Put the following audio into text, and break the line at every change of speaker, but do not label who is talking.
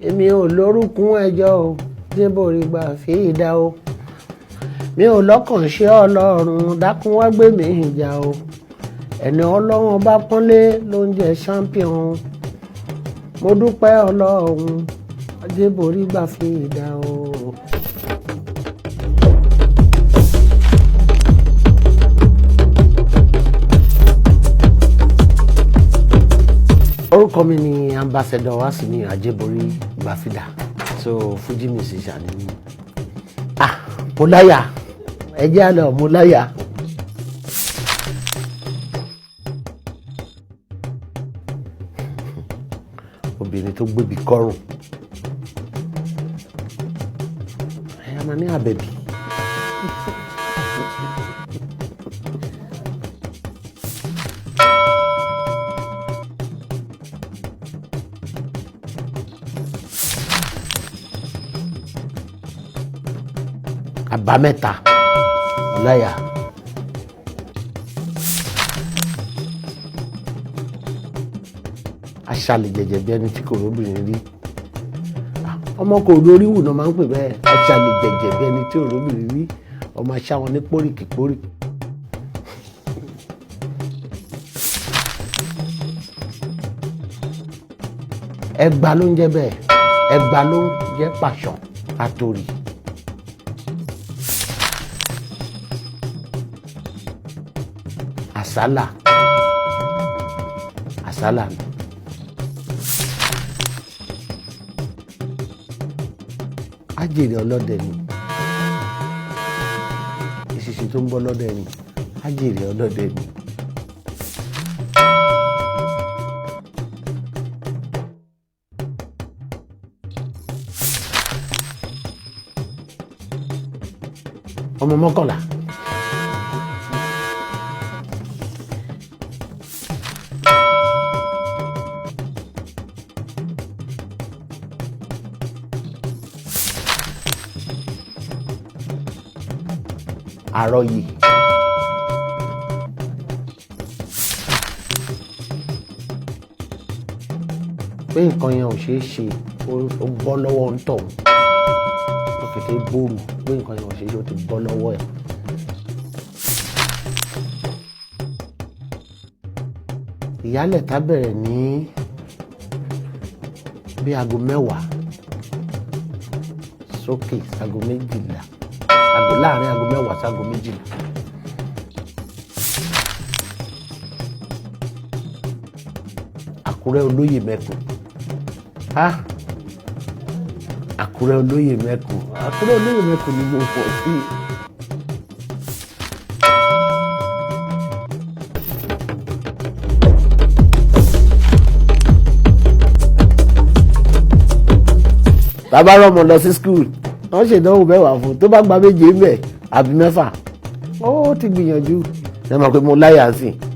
Èmi ò lórúkún ẹjọ́ o, Jíborí gbà fi dá o. Mi ò lọ́kàn ṣe Ọlọ́run, dákun wá gbé mi ìjà o. Ẹni Ọlọ́run bá pọ́nlé ló ń jẹ́ champion. Mo dúpẹ́ Ọlọ́run, Jíborí gbà fi dá o. Orúkọ mi ni Ambassador Wasimi Ajeborí Gbàfídà, so Fuji musician ni mí. Ah, mo láyà, ẹ jẹ́ àlọ́, mo láyà. Obìnrin tó gbébi kọ́rùn ẹ a máa ní àbẹ̀bí. Àbámẹ́ta ọláyà. Aṣàlè jẹjẹ bí ẹni tí kò róbìnrin rí. Ọmọ kò lórí wù náà máa ń pè bẹ́ẹ̀. Aṣàlè jẹjẹ bí ẹni tí kò róbìnrin rí, ọmọ aṣá wọn ní póríkì póríkì. Ẹgba ló ń jẹ́ bẹ́ẹ̀, ẹgba ló ń jẹ́ pàṣán àtòrì. Àsálà, àsálà ni. Ájèrè ọlọ́dẹ ni ìṣìṣì tó ń bọ́ lọ́dẹ ni, ájèrè ọlọ́dẹ ni. Ọmọ mọ́kànlá. Àròyé. Pé nǹkan yẹn ò ṣeé ṣe, ó bọ́ lọ́wọ́ ń tọ̀ ó kété bóòrù pé nǹkan yẹn ò ṣeé ṣe, ó ti bọ́ lọ́wọ́ ẹ̀. Ìyálẹ̀ta bẹ̀rẹ̀ ní bí aago 10 sókè aago 12, aago láàrin aago 10 sí aago 12. Àkúrẹ́ olóyè mẹ́kùn. Ah, Àkúrẹ́ olóyè mẹ́kùn, Àkúrẹ́ olóyè mẹ́kùn ni mo mọ̀ sí. Bàbá rọmọ lọ sí school, wọ́n ṣèdánwò 10 fún un, tó bá gba 7 ń bẹ̀ àbí 6, ó ti gbìyànjú. Ẹ mọ̀ pé mo láyà sí i.